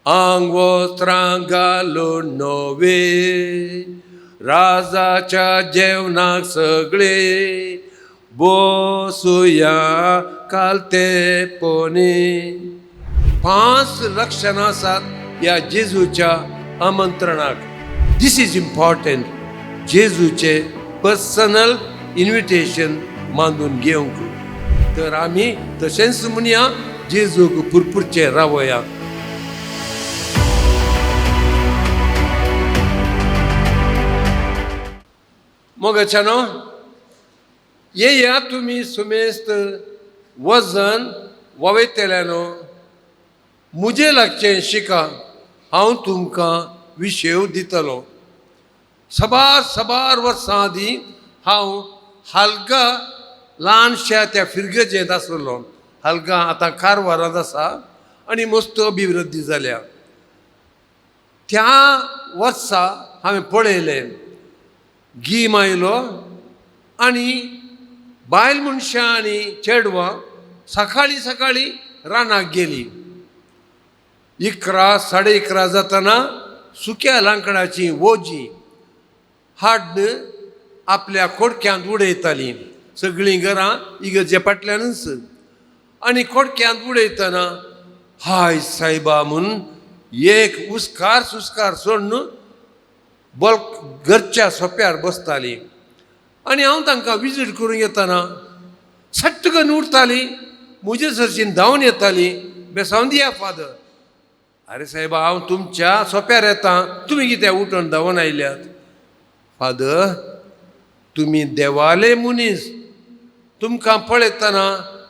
आंग वस्त्रां घालून नवे राजाच्या जेवणाक सगळे बसुया कालतेपणी. 5 लक्षणां आसात ह्या जेजूच्या आमंत्रणाक. This is important. जेजूचे पर्सनल इन्विटेशन मानून घेवंक. तर आमी तशेंच म्हणया, जेजूक पुरपुरचें रावया. मोगाच्यानो, येया तुमी सुमेस्त वजन वावयतल्यानो, म्हजें लागचें शिका, हांव तुमकां विशेव दितलो. सबार सबार वर्सां आदीं हांव हालगा ल्हानश्या त्या फिरगजेंत आसलो. हालगा आतां कारवारांत आसा आनी मस्त अभिवृद्धी जाल्या. त्या वर्सा हांवें पळयलें, गीम आयलो आनी बायल मनशां आनी चेडवां सकाळीं सकाळीं रानाक गेलीं. 11 11:30 जातना सुक्या लांकडाची वोजी हाड्ड आपल्या खोडक्यांत उडयतालीं. सगळीं घरां इगर्जे फाटल्यानूच. आनी खोडक्यांत उडयतना हाय सायबा म्हूण एक उस्कार सुस्कार सोडून बोल घरच्या सोप्यार बसतालीं. आनी हांव तांकां विजीट करूंक येतना सट्ट करून उरतालीं, म्हजे सरशीन धांवन येतालीं, बेसावन दिया फादर. आरे सायबा, हांव तुमच्या सोप्यार येता, तुमी कित्याक उठून धांवन आयल्यात? फादर, तुमी देवाले मनीस, तुमकां पळयतना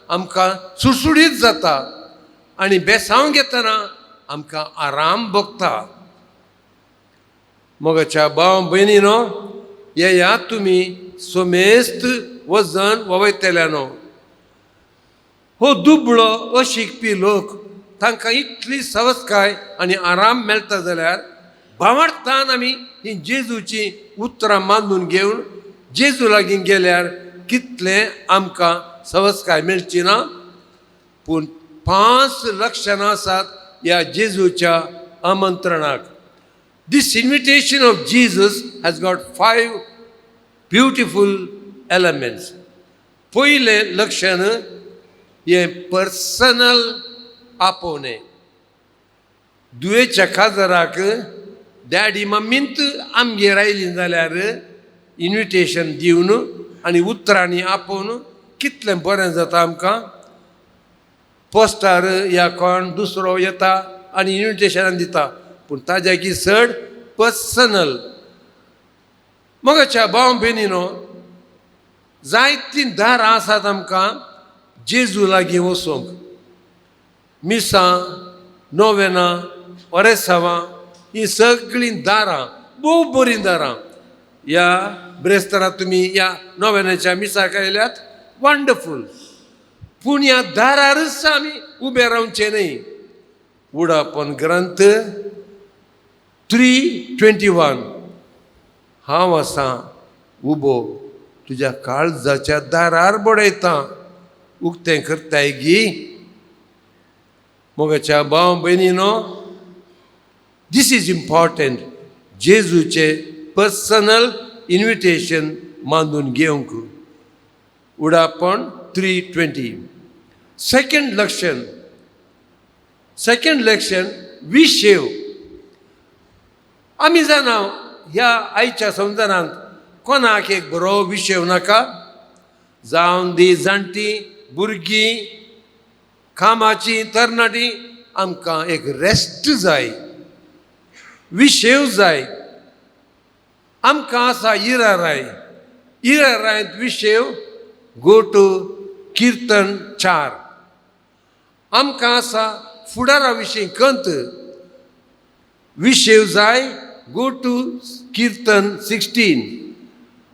आमकां सुडसुडीत जाता आनी बेसांव घेतना आमकां आराम भोगता. मोगाच्या भाव भयणीनो, येया तुमी सोमेस्त वजन वयतल्यानो. हो दुबळो अशिकपी लोक, तांकां इतली सवस्काय आनी आराम मेळटा जाल्यार भावार्थान आमी ही जेजूची उतरां मानून घेवन जेजू लागीं गेल्यार कितलें आमकां सवस्काय मेळची ना. पूण 5 लक्षणां आसात ह्या जेजूच्या आमंत्रणाक. This invitation of Jesus has got 5 beautiful elements. पयलें लक्षण हें पर्सनल आपोवणें. दुयेच्या काजराक डॅडी मम्मींत आमगेर आयली जाल्यार इन्विटेशन दिवन आनी उतरांनी आपोवन कितलें बरें जाता आमकां. पोस्टार या कोण दुसरो येता आनी इन्विटेशनान दिता, पूण ताज्याकी चड पर्सनल. मोगाच्या भाव भयणीनो, जायतीं दारां आसात आमकां जेजू लागीं वचूंक. मिसां, नोवेनां, ओरेसांवां, हीं सगळीं दारां भोव बरीं दारां. ह्या ब्रेस्तारा तुमी ह्या नोवेनाच्या मिसाक आयल्यात, वंडरफूल. पूण ह्या दारारच आमी उबे रावचे न्हय. उडापन ग्रंथ 3:21, हांव आसां उबो तुज्या काळजाच्या दारार बडयतां, उक्तें करताय गी? मोगाच्या भाव भयणीनो, this is important. जेजूचे पर्सनल इन्विटेशन मानून घेवंक. उडापण 3:20. सेकंड लक्षण, सेकंड लक्षण विशेव. आमी जाणा ह्या आयच्या संवसारांत कोणाक एक बरो विशेव नाका. जावन दी जाणटी भुरगीं, कामाची तरणाटी, आमकां एक रेस्ट जाय, विशेव जाय. आमकां आसा इराराय. इरारायंत विशेव, गो टू किर्तन 4. आमकां आसा फुडारा विशीं कंत, विशेव जाय, गो टू किर्तन 16.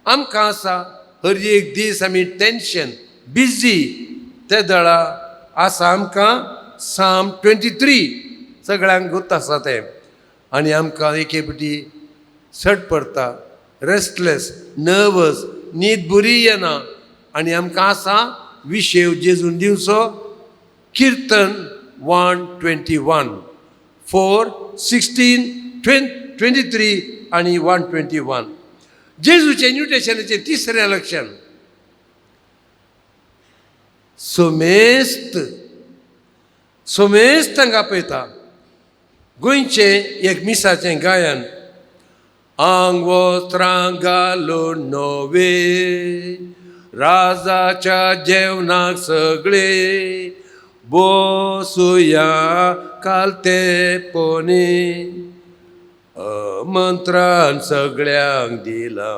आमकां आसा हर एक दीस आमी टेंशन बिजी, ते दळा आसा आमकां साम 23, सगळ्यांक गोत आसा तें. आनी आमकां एके फावटी सट पडटा, रेस्टलेस, नर्वस, न्हीद बरी येना. आनी आमकां आसा विशेव जेजून दिवचो, किर्तन 121. 4, 16, 23 आनी 121. जेजूचें इन्विटेशनाचें तिसरें लक्षण, सोमेस्त सोमेस्त हांगा आपयता. गोंयचें एक मिसाचें गायन, आंग वस्त्रां घालून नवे राजाच्या जेवणाक सगळे बसुया कालतेपणी, मंत्रान सगळ्यांक दिला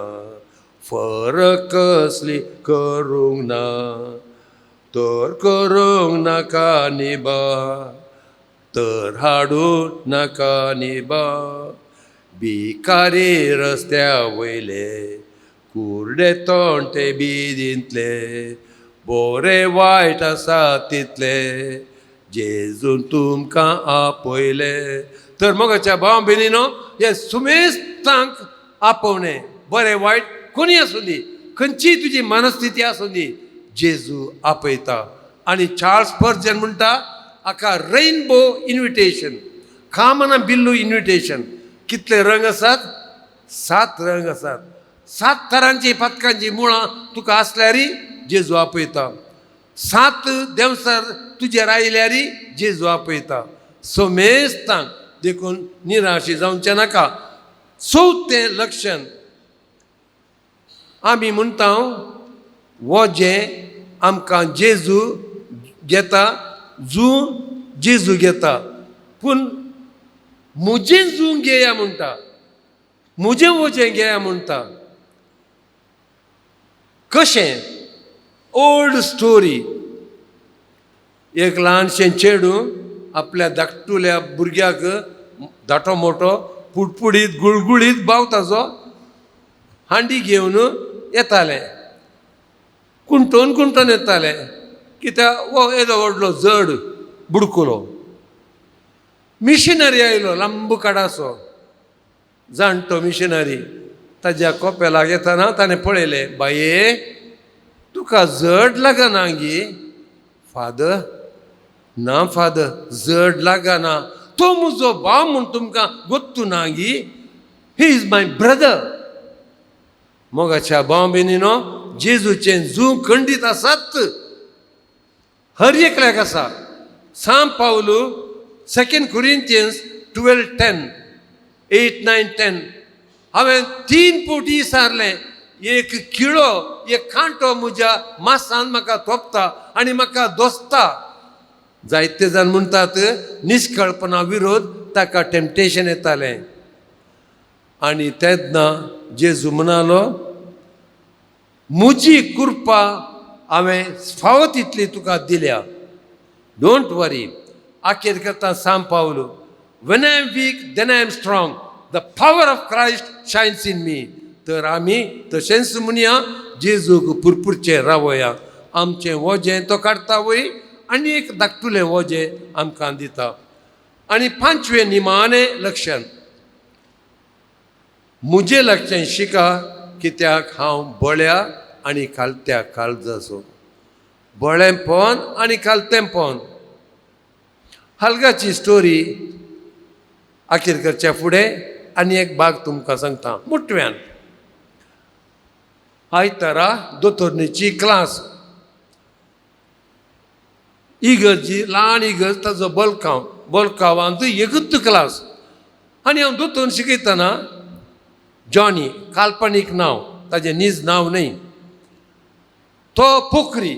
फरक कसली करूंक ना, तर करूंक नाका निबा, तर हाडूं नाका निबा, भिकारी रस्त्या वयले कुर्डे तोंडे बिदींतले, बोरे वायट आसा तितले जेजून तुमकां आपयले. तर मोगाच्या भाव भयणीनो, हे सुमेस्तांक आपोवणें, बरें वायट कोणी आसूं दी, खंयचीय तुजी मनस्थिती आसूं दी, जेजू आपयता. आनी चार्ल्स स्पर्जन म्हणटा हाका रेनबो इन्विटेशन, खामना बिल्लू इन्विटेशन. कितले रंग आसात? 7 रंग आसात. 7 तरांची पातकांची मुळां तुका आसल्यारी जेजू आपयता. 7 देंवसार तुजेर आयल्यारी जेजू आपयता. सोमेस्तांक देखून निराशी जावचें नाका. चवथें लक्षण, आमी म्हणटा वजें आमकां जेजू घेता, जू जेजू घेता, पूण म्हजें जू घेया म्हणटा, म्हजें वजें घेया म्हणटा. कशें? Old story. एक ल्हानशें चेडूं आपल्या धाकटुल्या भुरग्याक धाटो मोटो पुडपुडीत गुळगुळीत भाव ताजो हांडी घेवन येतालें, कुंटोन कुंटोन येतालें, कित्याक हो येदो व्हडलो जड बुडकुलो. मिशनरी आयलो लांब काडासो जाणटो मिशनरी, ताज्या कोपेलाक येताना ताणें पळयलें, बाये तुका जड लागना गी? फादर ना फादर, जड लागना, तो म्हजो भाव म्हूण तुमकां गोत्तू ना गी? He is my brother. मोगाच्या भाव भयणीनो, जेजूचें जू खंडीत आसात, हर एकल्याक आसा. सांत पावलू 2 Corinthians 12:10, 8, 9, 10, हांवें 3 पोटी सारलें, एक किळो एक कांटो म्हज्या मासान म्हाका तोपता आनी म्हाका दोसता. जायते जाण म्हणटात निष्कळपणा विरोध ताका टेम्पटेशन येतालें. आनी तेन्ना जेजू म्हणालो, म्हजी कृपा हांवें फावो तितली तुका दिल्या, don't worry. आखेर करता सांत Pavlu, When I am weak, then I am strong. The power of Christ shines in me. तर आमी तशेंच म्हणया, जेजूक पुरपुरचें रावया, आमचें वजें तो काडटा वय आनी एक धाकटुलें वजें आमकां दिता. आनी पांचवें निमाणें लक्षण, म्हजें लक्षण शिका, कित्याक हांव बळ्या आनी खालत्या काळजाचो. बळेंपण आनी खालतेंपण. हलगाची स्टोरी आखीर करच्या फुडें आनी एक भाग तुमकां सांगता मोटव्यान. आयतारा दोतोरणीची क्लास, इगर्जी ल्हान इगर्ज, ताजो बलकांव, बलकांवांत एकूच क्लास. आनी हांव दोतोर शिकयतना जॉनी, काल्पनीक नांव, ताजें नीज नांव न्हय, तो पोखरी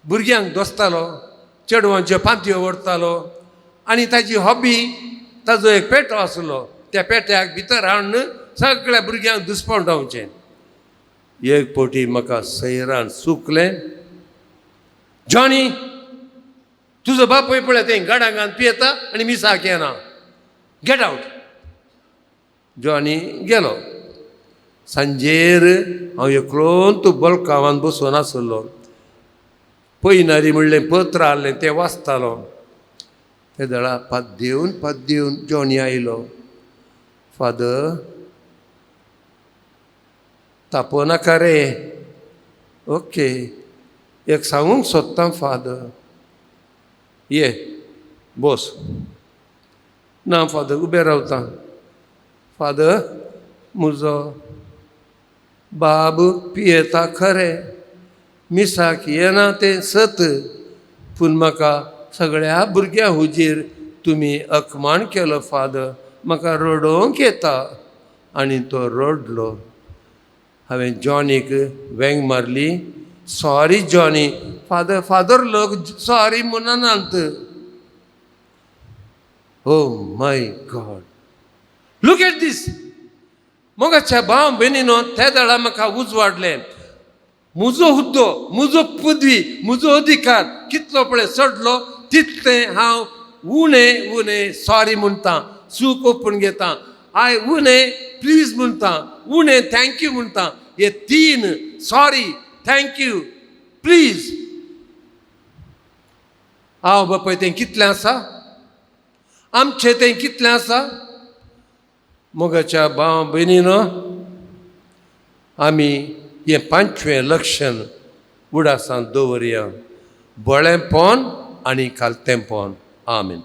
भुरग्यांक दोसतालो, चेडवांच्यो पांतयो व्हरतालो. आनी ताजी हॉबी, ताजो एक पेटो आसलो, त्या पेट्याक भितर हाडून सगळ्या भुरग्यांक दुस्पंडावचें. एक फावटी म्हाका सैरान सुकलें, जॉनी तुजो बापूय पळय तें गाडांगान पियेता आनी मिसाक येना, गेट आवट. जॉनी गेलो. सांजेर हांव एकलोन तूं बलकांवान बसून आसलो, पयनारी म्हणलें पत्र आहलें तें वाचतालो. ते दळा पाद्देवन पाद्देवन जॉनी आयलो, फादर तापोवं नाका रे, ओके एक सांगूंक सोदता फादर, ये बोस. ना फादर, उबें रावता. फादर, म्हजो बाब पियेता खरें, मिसाक येना तें सत, पूण म्हाका सगळ्या भुरग्यां हुजीर तुमी अकमान केलो फादर, म्हाका रडोवंक येता. आनी तो रडलो. हांवें जॉनीक वेंग मारली. Sorry Johnny. Father, father लोक सॉरी म्हणनात. Oh my God, look at this. मोगाच्या भाव भयणीनो, त्या वेळार म्हाका उजवाडलें, म्हजो हुद्दो, म्हजो पदवी, म्हजो अधिकार कितलो पळय चडलो, तितलें हांव उणें उणें सॉरी म्हणटा, चूक ओपून घेता, I उणें प्लीज म्हणटा, उणें thank you म्हणटा. हे तीन, सॉरी, thank you, please, हांव बापाय तें कितलें आसा? आमचें तें कितलें आसा? मोगाच्या भाव भयणीनो, आमी हें पांचवें लक्षण उडासांत दवरया, बळेंपण आनी खालतेंपण. आमीन.